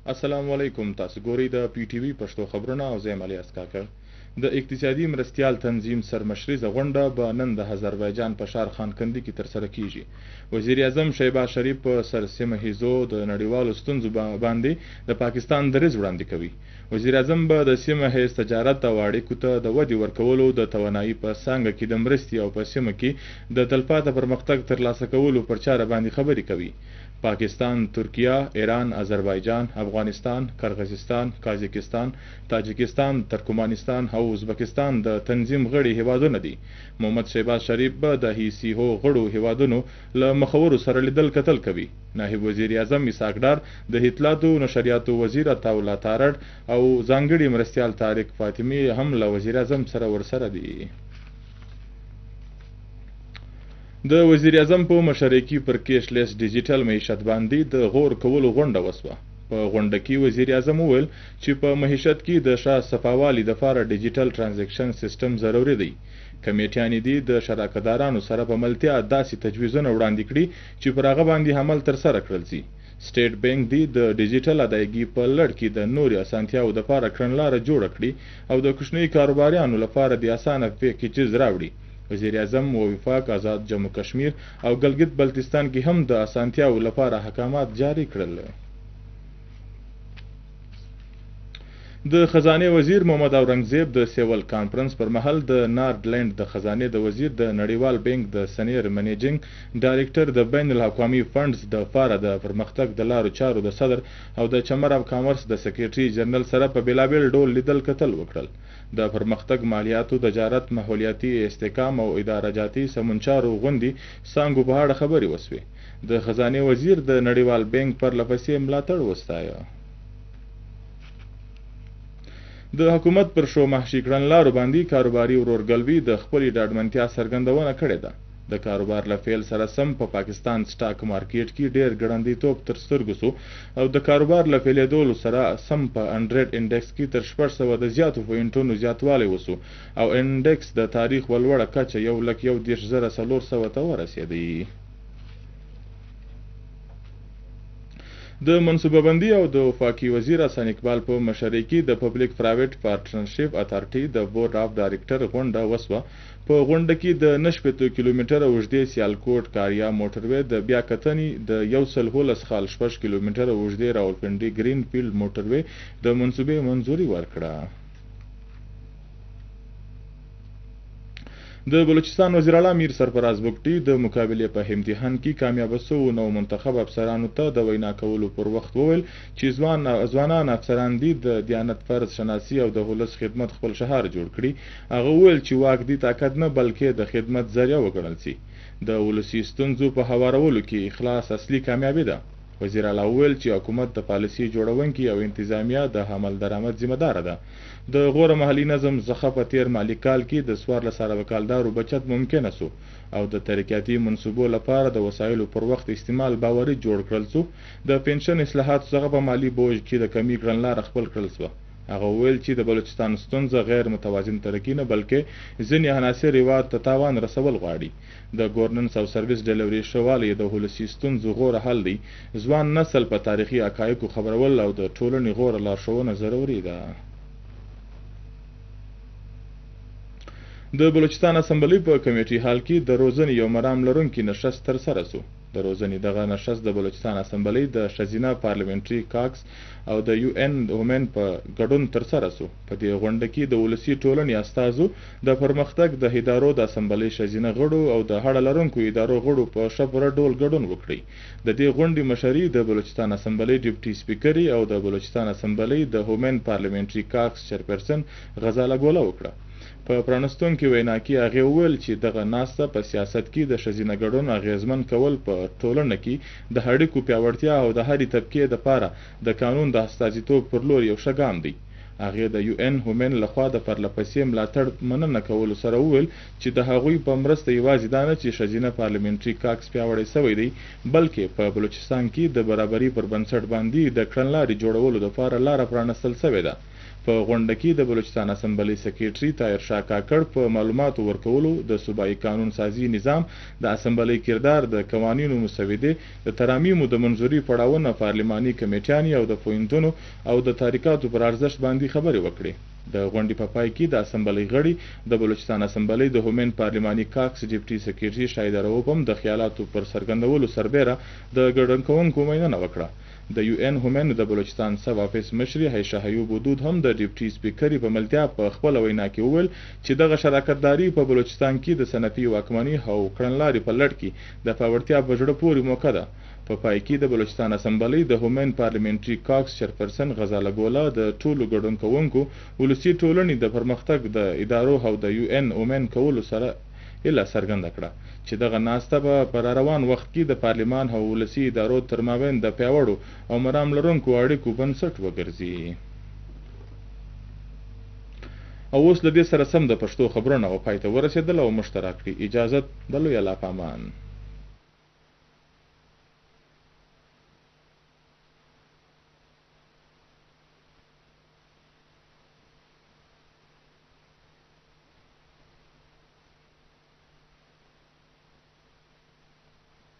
السلام علیکم، تاسو ګورئ د پي ټي وي پښتو خبرونه او زه یم الیاس کاکړ. د اقتصادي مرستیال تنظیم سرمشریزه غونډه به نن د هزاربایجان په ښار خانکندي کې ترسره کیږي. وزیراعظم شهباز شریف په سر سیمه ییزو د نړیوالو ستونزو باندې د پاکستان دریځ وړاندې کوي. وزیراعظم به د سیمه ییز تجارت او اړیکو ته د ودې ورکولو، د توانایي په څانګه کې د مرستې او په سیمه کې د تلپاته پرمختګ ترلاسه کولو پر چاره باندې خبرې کوي. پاکستان، ترکیه، ایران، آذربایجان، افغانستان، قرغیزستان، قازقستان، تاجکستان، ترکمنستان او ازبکستان د تنظیم غړي هیوادونه دي. محمد شهباز شریف به د ای سي او غړو هیوادونو له مخورو سره لیدل کتل کوي. نائب وزیر اعظم اسحاق ډار، د اطلاعاتو نشریاتو وزیر عطاالله تارړ او ځانګړي مرستیال طارق فاطمي هم له وزیر اعظم سره ورسره دي. د وزیراعظم په مشرۍ کې پر کیش لیس ډیجیټل معیشت باندې د غور کولو غونډه وسوه. په غونډه کې وزیراعظم وویل چې په معیشت کې د ښه صفاوالي دپاره ډیجیټل ټرانزیکشن سیستم ضروري دی. کمیټیانې دې د شراکتدارانو سره په ملتیا داسې تجویزونه وړاندې کړي چې پر هغه باندې عمل ترسره کړل سي. سټیټ بانک دې د ډیجیټل ادایګي په لړ کې د نورې اسانتیاوو دپاره کړنلاره جوړه کړي او د کوچنیو کاروباریانو لپاره دې اسانه پیکیجز راوړي. وزیراعظم و وفاق، آزاد جمو کشمیر او ګلګت بلتستان کې هم د اسانتیاوو لپاره احکامات جاري کړل. د خزانې وزیر محمد اورنګزیب د سیول کانفرنس پر مهال د نارډلینډ د خزانې د وزیر، د نړیوال بانک د سنیر منیجنګ ډایریکټر، د بین الاقوامي فنډز د پاره د پرمختګ د لارو چارو د صدر او د چمبر اف کامرس د سیکرټري جنرل سره په بیلابیل ډول لیدل کتل وکړل. د پرمختګ، مالیاتو، تجارت، ماحولیاتي استحکام او اداره جاتي سمونچارو غوندي څانګو په اړه خبرې وسوې. د خزانې وزیر د نړیوال بانک پرله پسې ملاتړ وستایه. د حکومت پر ښو معاشي کړنلارو باندې کاروباري ورورګلوي د خپلې ډاډمنتیا څرګندونه کړې ده. د کاروبار له پیل سره سم په پاکستان سټاک مارکیټ کې ډیر ګړندیتوب تر سترګو سو او د کاروبار له پیلېدو سره سم په 100 انډیکس کې تر 600 د زیاتو پوینټونو زیاتوالی وسو او انډیکس د تاریخ ولوړه کچه 131,400 ته ورسېدی. د منصوبه بندي او د وفاقي وزیر احسن اقبال په مشرۍ کې د پبلک پرایویټ پارټنرشپ اتارټي د بورډ آف ډایریکټر غونډه وسوه. په غونډه کې د 69 کیلومتره اوږدې سیالکوټ کاریا موټروې د بیا کتنې، د 110.6 کیلومتره اوږدې راولپنډي ګرین فیلډ موټروې د منصوبې منظوري ورکړه. د بلوچستان وزیر اعلی میر سرفراز بګټي د مقابلې په امتحان کې کامیاب سوو نو منتخب افسرانو ته د وینا کولو پر وخت وویل چې ځوانان افسران دي د دیانت، فرض شناسی او د ولس خدمت خپل شعار جوړ کړي. هغه وویل چې واک دي طاقت نه بلکې د خدمت ذریعه وګڼل سي. د ولسي ستونزو په هوارولو کې اخلاص اصلي کامیابي ده. وزیر اعلی وویل چې حکومت د پالیسي جوړونکي او انتظامیه د عمل درآمد ذمه داره ده. د غوره محلي نظم څخه په تیر مالي کال کې د 14 اربه کالدارو بچت ممکنه سو او د ترقیاتي منصوبو لپاره د وسایلو پر وخت استعمال باوري جوړ کړل سو. د پنشن اصلاحاتو څخه په مالي بوج کې د کمي کړنلاره خپل کړل سوه. هغه وویل چې د بلوچستان ستونزه غیر متوازن ترقي نه بلکې ځینې عناصر هیواد ته تاوان رسول غواړي. د ګورننس او سرویس ډیلیوري ښه والی د ولسي ستونزو غوره حل دی. ځوان نسل په تاریخي حقایقو خبرول او د ټولنې غوره لارښوونه ضروري ده. د بلوچستان اسمبلی په کمیټي هال کې د روزنې یو مرام لرونکي نشست ترسره سو. د روزنې دغه نشست د بلوچستان اسمبلی د ښځینه پارلمنټري کاکس او د یو ان وومن په ګډون ترسره سو. په دې غونډه کې د ولسي ټولنې استازو، د پرمختګ د ادارو د اسمبلی ښځینه غړو او د هړه لرونکو ادارو غړو په ښه پوره ډول ګډون وکړي. د دې غونډې مشري د بلوچستان اسمبلی ډیپټي سپیکرې او د بلوچستان اسمبلی د وومن پارلمنټري کاکس چیرپرسن غزاله ګوله وکړه. په پرانستونکې وینا کې هغې وویل چې دغه ناسته په سیاست کې د ښځینه ګډون اغیزمن کول، په ټولنه کې د اړیکو پیاوړتیا او د هرې طبقې دپاره د قانون د استازیتوب پر لور یو ښه ګام دی. هغې د یو ان وومن لخوا د پرلپسې ملاتړ مننه کولو سره وویل چې د هغوی په مرسته یوازې دا نه چې ښځینه پارلمنټري کاکس پیاوړی سوی دی، بلکې په بلوچستان کې د برابري پر بنسټ باندې د کړنلارې جوړولو دپاره لاره پرانستل سوې ده. په غونډه کې د بلوچستان اسمبلۍ سکرټري طاهر شاه کاکړ په معلوماتو ورکولو د صوبايي قانون سازي نظام، د اسمبلۍ کردار، د قوانینو مسودې، د ترامیمو د منظوري پړاونه، پارلماني کمېټیانې او د پوهنتونو او د تحریکاتو پر ارزښت باندې خبرې وکړې. د غونډې په پای کې د اسمبلۍ غړي د بلوچستان اسمبلۍ د هومن پارلماني کاکس ډپټي سکرټري شاهده روف هم د خیالاتو پر څرګندولو سربېره د ګډونکوونکو مننه وکړه. د یو این هومن د بلوچستان سب آفس مشرې عایشه ایوب ودود هم د ډپټي سپیکرې په ملتیا په خپله وینا کې وویل چې دغه شراکت داري په بلوچستان کې د صنعتي واکمنۍ او کړنلارې په لړ کې د پیاوړتیا په زړه پورې موقع ده. په پای کې د بلوچستان اسمبلۍ د هومن پارلیمنټري کاکس چیرپرسن غزاله ګوله د ټولو ګډون کوونکو، ولسي ټولنې د پرمختګ د ادارو او د یو این وومن کولو سره هیله څرګنده کړه چې دغه ناسته به په راروان وخت کې د پارلمان او ولسي ادارو تر مابین د پیاوړو او مرام لرونکو اړیکو بنسټ وګرځي. او اوس له دې سره سم د پښتو خبرونه و پای ته ورسېدل او موږ ته راکړي اجازت د لوی الله په امان.